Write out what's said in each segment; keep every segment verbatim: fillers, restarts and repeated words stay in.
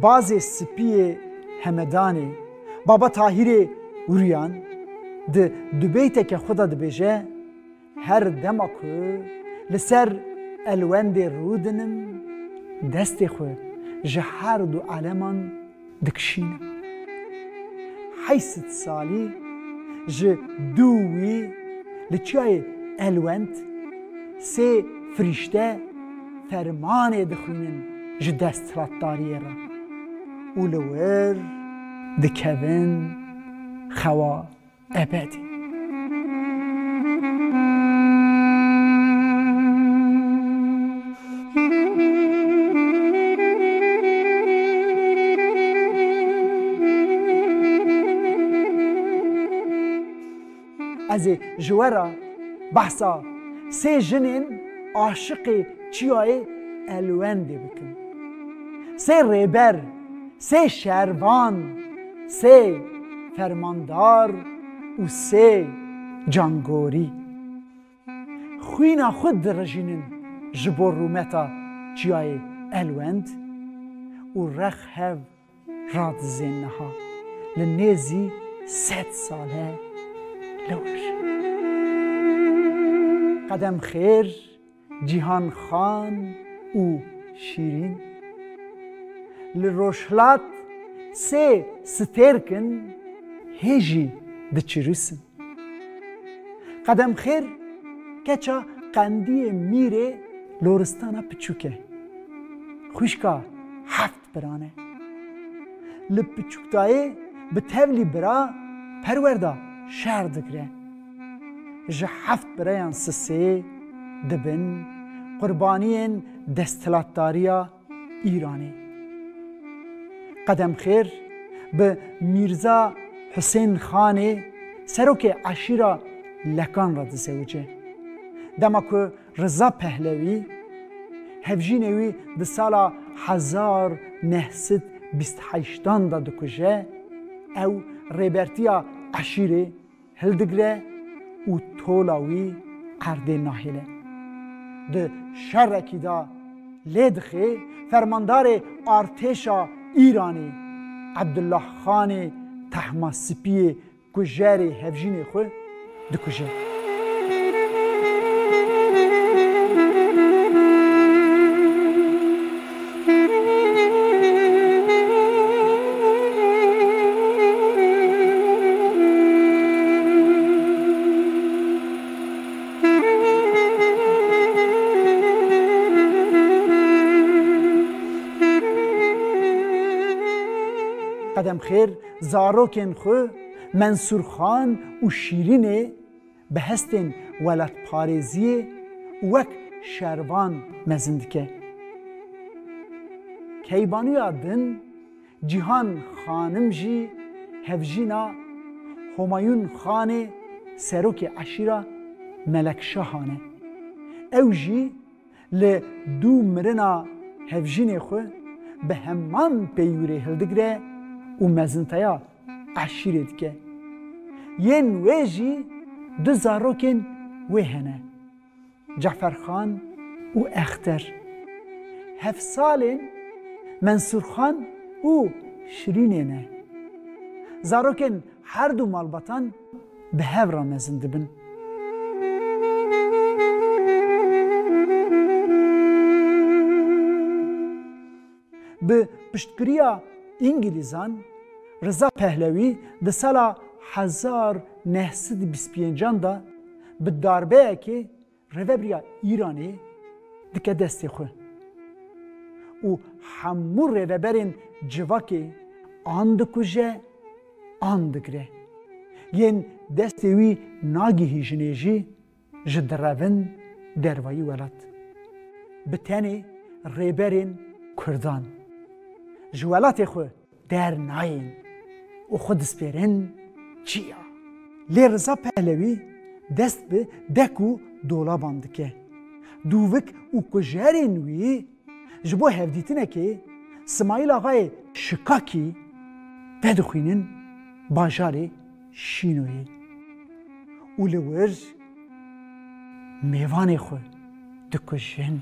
Bazê Spiyê Hemedanê, Baba Tahîrê Uryan di dubeyteke xwe de dibêje, her dema ku li ser elwendê rûdinim, destê xwe ji her du aleman dikişînim. Heyşt sed salî ji dû wî li çiyayê Elwend sê firîşte fermanê dixwînin ji desthilatdariyê re û li wir dikevin xewa ebedî. Ez ê ji we re behsa sê jinên aşiqê çiyayê Elwendê bikim. Sê rêber, sê şervan, sê fermandar û sê cangorî. Xwîna xwe dirijînin ji bo rûmeta çiyayê Elwend û rex hev radizên niha, li nêzî sed sal e li wir. Qedem xêr, Cîhan Xan û Şîrîn, li rojhilat sê stêrk in, hê jî diçirûsin. Qedem xêr, keça qendiyê mîrê loristana piçûk e. Xwişka heft biran e. Li piçûktayê bi tevlî bira perwerda şer digre. Ji heft bireyan sisê dibin qurbaniyên desthilatdariya Îranê. Qedemxêr bi Mîrza Husên Xanê, serokê eşîra Lekan re dizewice. Dema ku Riza Pehlewî hevjînê wî di sala hezar neh sed bîst heştan de dikuje, ew rêbertiya eşîrê hildigre û tola wî erdê nahêle. Di şerekî de lê dixê fermandarê artêşa Îranê Ebdullah Xanê Tehmasipiyê kujerê hevjînê xwe dikuje. Qedemxêr zarokên xwe Mensûr Xan û Şîrînê bi hestên welatparêziyê û wek şervan mezin dike. Keybanûya din Cîhan Xanim jî hevjîna Homayûn Xanê serokê eşîra Melekşahan e. Ew jî li dû mirina hevjînê xwe bi heman peywirê hildigire û mezinteya eşîrê dike. Yên wê jî du zarokên wê hene, Ceferxan û Exter. Hevsalên Mensûrxan û Şirînê ne. Zarokên her du malbatan bi hev re mezin dibin. Bi piştgiriya Îngilîzan, Riza Pehlewî di sala hezar neh sed bîst pêncan de bi darbeyekê rêvebiriya Îranê dike destê xwe û hemû rêveberên civakê an dikuje, an digire. Yên destê wî nagihîjinê jî ji direvin dervayî welat. Bi tenê rêberên Kurdan ji welatê xwe dernayên û xwe dispêrin çiya. Lê Riza Pehlewî dest bi dek û dolaban dike. Dûvik û kujerên wî ji bo hevdîtinekê Simayîl Axayê Şikakî vedixwînin bajarê Şînoyê û li wir mêvanê xwe dikujin.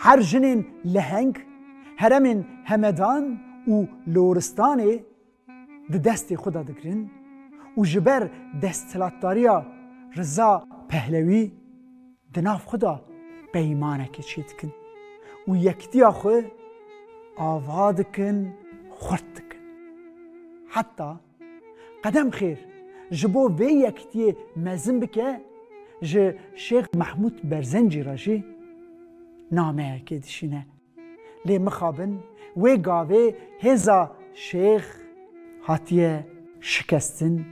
Her jinên leheng heremên Hemedan û Loristanê di destê xwe de digirin û ji ber desthilatdariya Riza Pehlewî di nav xwe de peymanekê çêdikin û yekitiya xwe ava dikin, xurt dikin. Heta Qedemxêr ji bo vê yekitiyê mezin bike, ji Şêx Mehmûd Berzencî re jî nameyekê dişîne. Lê mixabin wê gavê hêza Şêx hatiye şikestin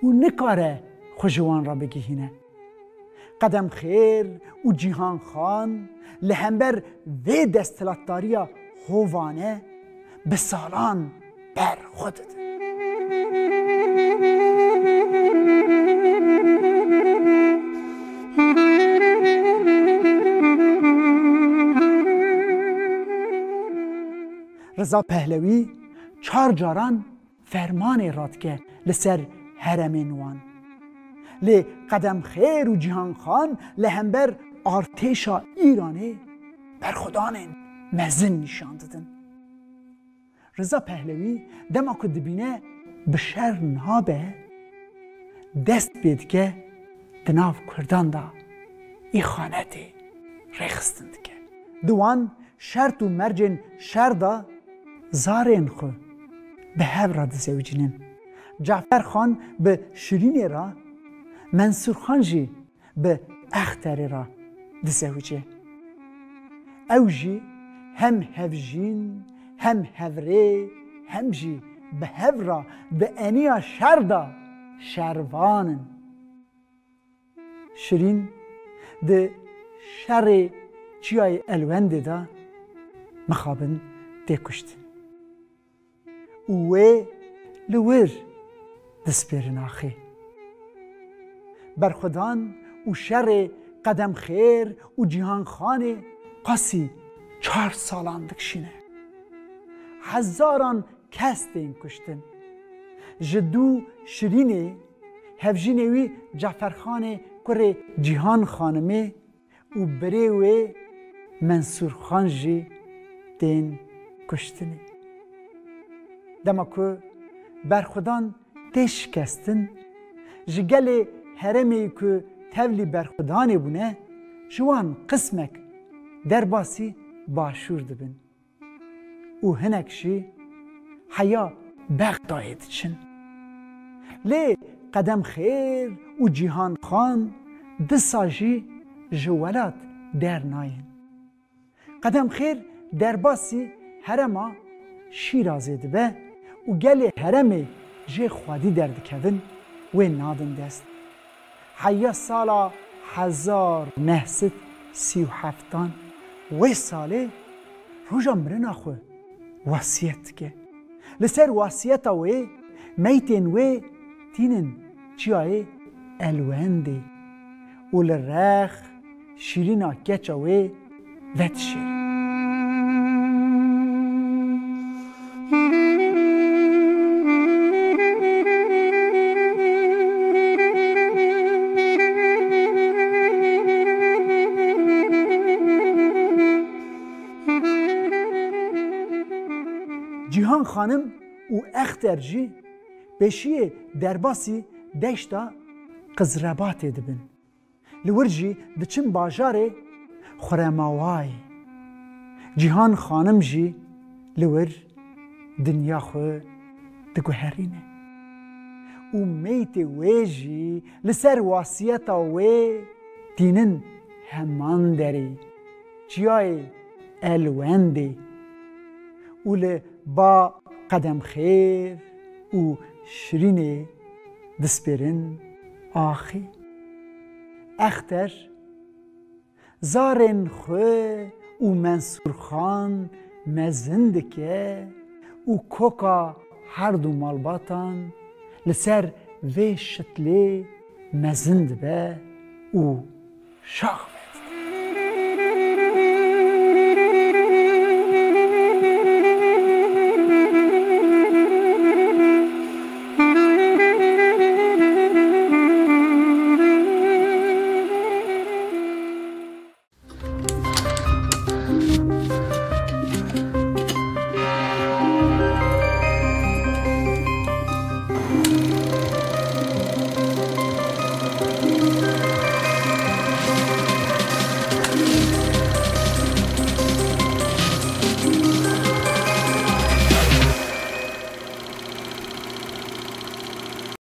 û nikare xwe ji wan re bigihîne. Qedemxêr û Cîhan Xan li hember vê desthilatdariya hovane bi salan ber xwe didin. Riza Pehlewî çar caran fermanê radike li ser heremên wan. Lê Qedemxêr û Cîhan Xan li hember artêşa Îranê berxwedanên mezin nîşan didin. Riza Pehlewî dema ku dibîne bi şer nabe, dest pê dike di nav Kurdan de îxanetê rêxistin dike. Di wan şert û mercên şer de zarên xwe bi hev re dizewicînin. Cafer Xan bi Şirînê re, Mensûr Xan jî bi Exterê re dizewice. Ew jî hem hevjîn, hem hevrê, hem jî bi hev re di eniya şer de şervan in. Şirîn di şerê Çiyayê Elwendê de mixabin tê kuştin û wê li wir dispêrin axê. Berxwedan û şerê Qedemxêr û Cîhan Xanê qasî çar salan dikişîne. Hezaran kes tên kuştin. Ji dû Şirînê, hevjînê wî Caferxanê kurê Cîhan Xanimê û birê wê Mensûr Xan jî tên kuştinê. Dema ku berxwedan tê şikestin, ji gelê herêmê ku tevlî berxwedanê bûne, ji wan qismek derbasî başûr dibin û hinek jî heya Bexdayê diçin. Lê Qedemxêr û Cîhan Xan disa jî ji welat dernayên. Qedemxêr derbasî herêma Şîrazê dibe û gelê herêmê jê xwedî derdikevin, wê nadin dest. Heya sala hezar neh sed sî û heftan, wê salê roja mirina xwe wasiyet dike. Li ser wasiyeta wê, meytên wê tînin çiyayê Elwendê û li rex şîrîna keça wê vedişêrin. Cîhan Xanim û Exter jî pêşiyê derbasî deşta Qizrebatê dibin. Li wir jî diçin bajarê Xuremawayê. Cîhan Xanim jî li wir dinya xwe diguherîne. Û meytê wê jî li ser wasiyeta wê tînin heman derê, çiyayê Elwendê. Û li ba Qedemxêr û Şirînê dispêrin axê. Exter zarên xwe û Mensûr Xan mezin dike û koka her du malbatan li ser vê şitlê mezin dibe û şax